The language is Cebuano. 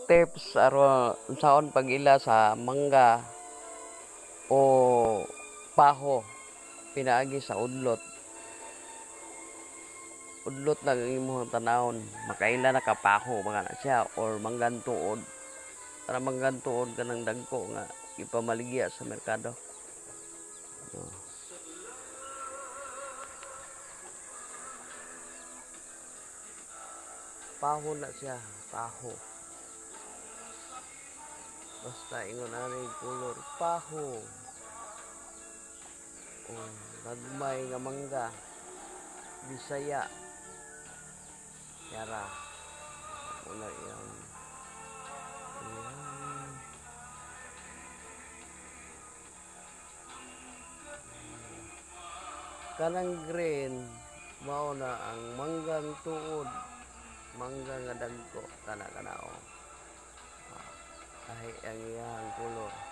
Tips aron unsaon pag-ila sa mangga o paho pinaagi sa udlot. Udlot lang ang imong tanawon, makaila na ka paho mga na siya or manggang tuod. Para manggang tuod kanang dagko nga ipamaligya sa merkado. Oh. Paho na siya, paho. Basta ingon ani color paho. Oh, gagmay nga mangga. Bisaya. Yara. Una iyang iyang kanang green mao na ang manggang tuod, mangga nga dagko kana kana oh. Ah, lahi ang iyang color.